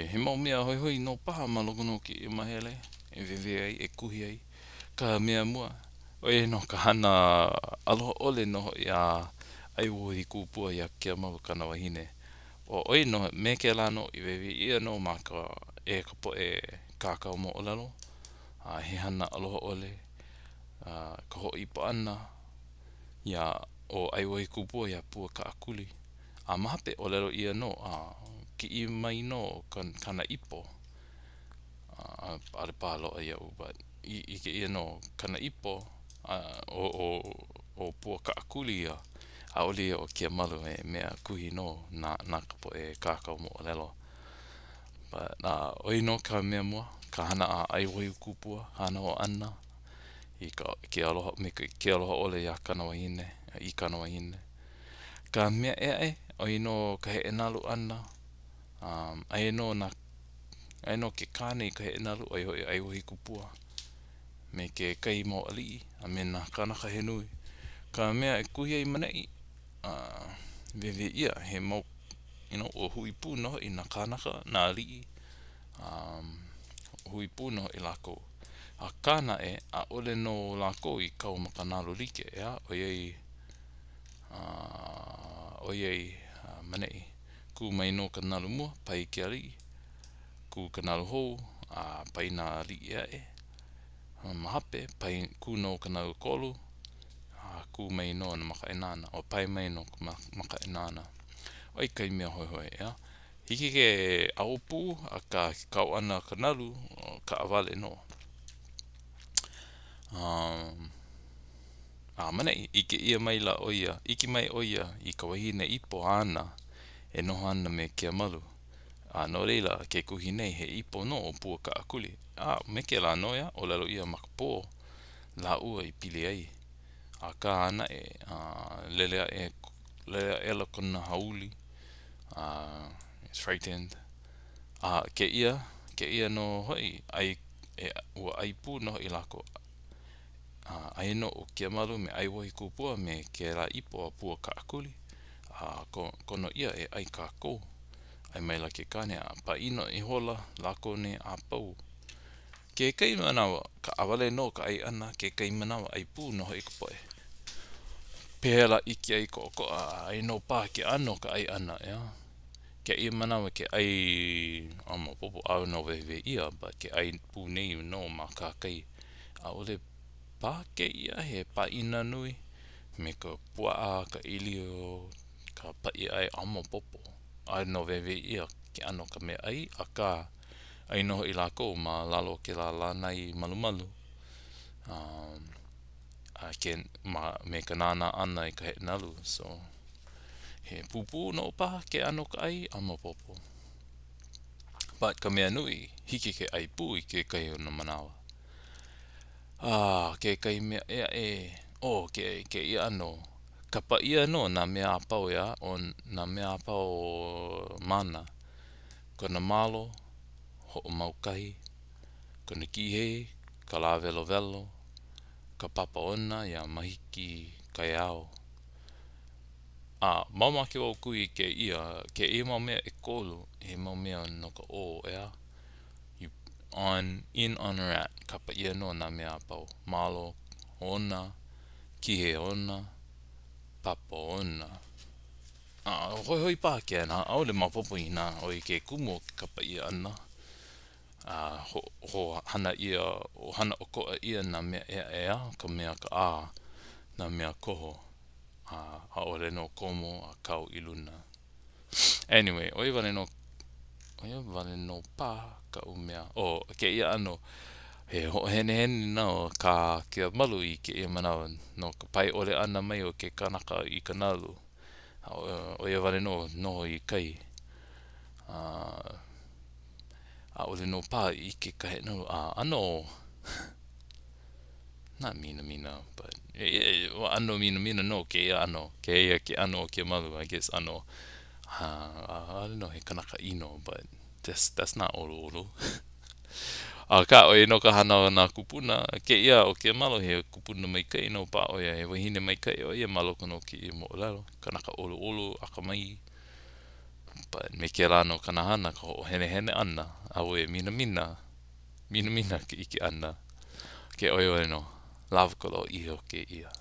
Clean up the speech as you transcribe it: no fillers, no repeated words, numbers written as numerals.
He mau mea hoihoi nō paha ma loko nō o kēia mahele e wewe ai, e kuhi ai. Ka mea mua, ʻo ia nō ka hana aloha ʻole nō hoʻi a ʻAiwohikupua iā Keamalu kāna wahine. ʻO ʻo ia nō, me kēlā nō i wewe ʻia nō ma ka e ka poʻe kākau moʻolelo, a he hana aloha ʻole a ka hoʻoipo ʻana iā ʻo ʻAiwohikupua iā Puakaʻakuli. A ma hope, ʻōlelo ʻia nō, a kiʻi mai nō kāna ipo, a ʻaʻole paha loaʻa iaʻu, but ʻike ʻia nō kāna ipo, a ʻo ʻo ʻo Puakaʻakuli ia, ʻaʻole ia ʻo Keamalu, he mea kuhi nō na na ka poʻe kākau moʻolelo. But a ʻo ia nō ka mea mua, ka hana a ʻAiwohikupua, kāna hoʻāna i ka ke aloha me ke aloha ʻole iā kāna wahine, i kāna wahine. Ka mea ʻē aʻe, ʻo ia nō ka heʻenalu ʻana, um, aia nō nā, aia nō ke kāne i ka heʻenalu, ʻo ia hoʻi ʻo ʻAiwohikupua, me kekahi mau aliʻi a me nā kānaka he nui. Ka mea e kuhi ai maneʻi, uh, wewe ʻia he mau, you know, ua hui pū nō hoʻi nā kānaka, nā aliʻi, um, hui pū nō hoʻi lākou. Akā naʻe, ʻaʻole nō lākou i kau ma ka nalu like, ʻeā, ʻoiai, ʻoiai maneʻi, kū mai nō ka nalu mua, pae ke aliʻi, kū ka nalu hou, a pae nā aliʻi aʻe. Ma hope, pae, kū nō ka nalu ʻekolu, a kū mai nō nā makaʻāinana, o pae mai nō ka makaʻāinana. ʻO ia kahi mea hoihoi, ʻeā. Hiki ke ʻau pū, akā ke kau ʻana ka nalu, kaʻawale nō. Um, a maneʻi, ʻike ʻia maila ʻo ia, ʻike mai ʻo ia i ka wahine ipo āna e noho ana me Keamalu. A no laila, ke kuhi nei, he ipo nō ʻo Puakaʻakuli. A me kēlā nō, ʻeā, ʻōlelo ʻia ma ka pō lāua i pili ai. Akā naʻe, a lele aʻe, lele aʻela kona hauʻoli, a is frightened. A kēia, kēia nō hoʻi, ʻai, e, ua ʻai pū nō hoʻi lākou. A aia nō ʻo Keamalu me ʻAiwohikupua me kēlā ipo a Puakaʻakuli, a kono ʻia e ʻai kākou. ʻAi maila ke kāne a pāʻina ihola lākou nei a pau. Kekahi manawa, kaʻawale nō ka ʻai ʻana, kekahi manawa, ʻai pū nō hoʻi ka poʻe. Pehea lā ʻike ai ka ʻokoʻa, aia nō paha ke ʻano o ka ʻai ʻana, ʻeā? Kēia manawa ke ʻai, a maopopo ʻaʻole nō wehewehe ʻia, but ke ʻai pū nei nō ma kahakai. ʻAʻole paha kēia he pāʻina nui me ka puaʻa, ka ʻīlio, ka paʻiʻai, ʻaʻole maopopo. ʻAʻole nō wehewehe ʻia ke ʻano o ka meaʻai, akā, ʻai nō hoʻi lākou ma lalo o kēlā lānai malumalu, a ke, ma, me ka nānā ʻana i ka heʻenalu. So, he pūpū nō paha ke ʻano o ka ʻai, ʻaʻole maopopo. But ka mea nui, hiki ke ʻai pū i kekahi o nā manawa. A kekahi mea ʻē aʻe, oh, ke, kēia ʻano, kapa ʻia nō nā mea a pau ʻeā, ʻo nā mea a pau o Mānā. Kona malo, hoʻomaukahi, kona kīhei, ka lā welowelo, ka papa ona iā Mahiki Kaiao. A mamake wau kuhi i kēia, kēia mau mea ʻekolu, he mau mea no ka ʻō, ʻeā? You, on, in, on, or at, kapa ʻia nō nā mea a pau, malo ona, kīhei ona, papa ona. A hoihoi paha kēnā, ʻaʻole maopopo inā ʻo ia ke kumu o ke kapa ʻia ʻana. A ho, ho hana ʻia, hana ʻokoʻa ʻia nā mea ʻē aʻe, ʻeā, ka mea kaʻā, nā mea koho. A ʻaʻole nō komo a kau i luna. Anyway, ʻo ia wale nō, ʻo ia wale nō paha kaʻu mea. ʻO kēia ʻano, he hoʻohenehene nō kā Keamalu i kēia manawa no ka pae ʻole ʻana mai o ke kanaka i ka nalu. A ʻo ia wale nō noho i kai. A ʻaʻole nō paha i ʻike ka heʻenalu a ʻano not minamina, but ua ʻano minamina nō kēia ʻano, kēia ke ʻano o Keamalu, I guess ʻano, ʻaʻole nō he kanaka ʻino, but just, that's not ʻoluʻolu. Akā, ʻo ia nō ka hana o nā kūpuna, kēia ʻo Keamalu, he kupuna maikaʻi nō paha ʻo ia, he wahine maikaʻi ʻo ia ma loko nō o kēia moʻolelo, kanaka ʻoluʻolu, akamai. But me kēlā nō kāna hana, ka hoʻohenehene ʻana, auē, minamina. Minamina ka ʻike ʻana. Ke ʻoi wale nō. Lawa ka lōʻihi o kēia.